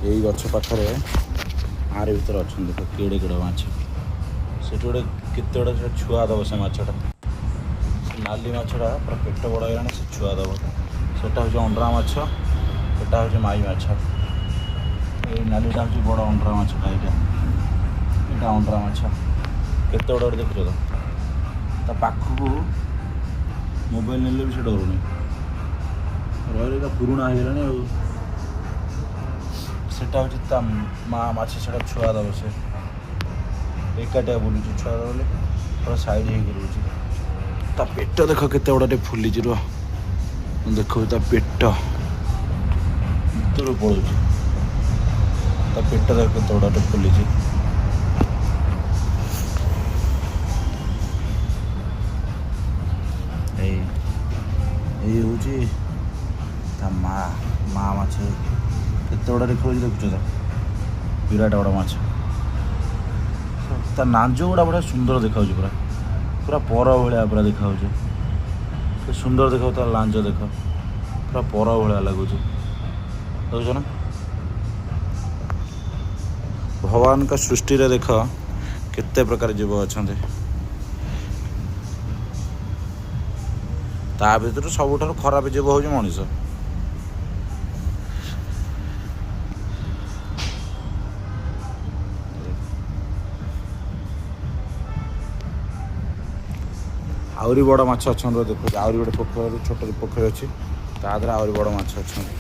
ଏଇ ଗଛ ପାଖରେ ଆରି ଭିତରେ ଅଛନ୍ତି। ଦେଖ କେଡ଼େ କେଡ଼େ ମାଛ। ସେଠି ଗୋଟେ କେତେ ବଡ଼ ସେଟା ଛୁଆ ଦେବ ସେ ମାଛଟା। ସେ ନାଲି ମାଛଟା ପୁରା ପେଟ ବଡ଼ ହେଇଗଲାଣି, ସେ ଛୁଆ ଦେବ। ସେଟା ହେଉଛି ଅଣ୍ଡରା ମାଛ, ଏଟା ହେଉଛି ମାଇ ମାଛ। ଏଇ ନାଲିଟା ହେଉଛି ବଡ଼ ଅଣ୍ଡରା ମାଛଟା। ଏଇଟା ଏଇଟା ଅଣ୍ଡରା ମାଛ, କେତେ ବଡ଼ ବଡ଼ ଦେଖୁଛ ତ। ତା ପାଖକୁ ମୋବାଇଲ ନେଲେ ବି ସେ ଡରୁନି, ରହିଲେ ପୁରୁଣା ହେଇଗଲାଣି। ଆଉ ସେଟା ହେଉଛି ତା ମା ମାଛ, ସେଟା ଛୁଆ ଦେବ। ସେ ଏକାଟିଆ ବୁଲୁଛି, ଛୁଆ ଦେବ ବୋଲି ପୁରା ସାଇଡ଼୍ ହେଇକି ରହୁଛି। ତା ପେଟ ଦେଖ କେତେ ବଡ଼ ଟିକେ ଫୁଲିଛି, ରୁହ ମୁଁ ଦେଖଉଛି। ତା ପେଟ ଭିତରୁ ପଳଉଛି। ତା ପେଟ ଦେଖ କେତେ ବଡ଼ ଟିକେ ଫୁଲିଛି। ଏଇ ଏଇ ହେଉଛି ତା ମା ମା ମାଛ, କେତେ ବଡ଼ ଦେଖାଉଛି ଦେଖୁଛ ତ, ବିରାଟ ବଡ଼ ମାଛ। ତା ନାଞ୍ଜ ଗୁଡ଼ା ବଢ଼ିଆ ସୁନ୍ଦର ଦେଖାଉଛି, ପୁରା ପୁରା ପର ଭଳିଆ ପୁରା ଦେଖାଉଛି। କେତେ ସୁନ୍ଦର ଦେଖାଉଛି ତା ଲାଞ୍ଜ ଦେଖ, ପୁରା ପର ଭଳିଆ ଲାଗୁଛି, ଦେଖୁଛ ନା। ଭଗବାନଙ୍କ ସୃଷ୍ଟିରେ ଦେଖ କେତେ ପ୍ରକାର ଜୀବ ଅଛନ୍ତି। ତା ଭିତରୁ ସବୁଠାରୁ ଖରାପ ଜୀବ ହେଉଛି ମଣିଷ। ଆହୁରି ବଡ଼ ମାଛ ଅଛନ୍ତି ଦେଖୁଛି। ଆହୁରି ଗୋଟେ ପୋଖରୀ, ଛୋଟ ପୋଖରୀ ଅଛି, ତା ଦେହରେ ଆହୁରି ବଡ଼ ମାଛ ଅଛନ୍ତି।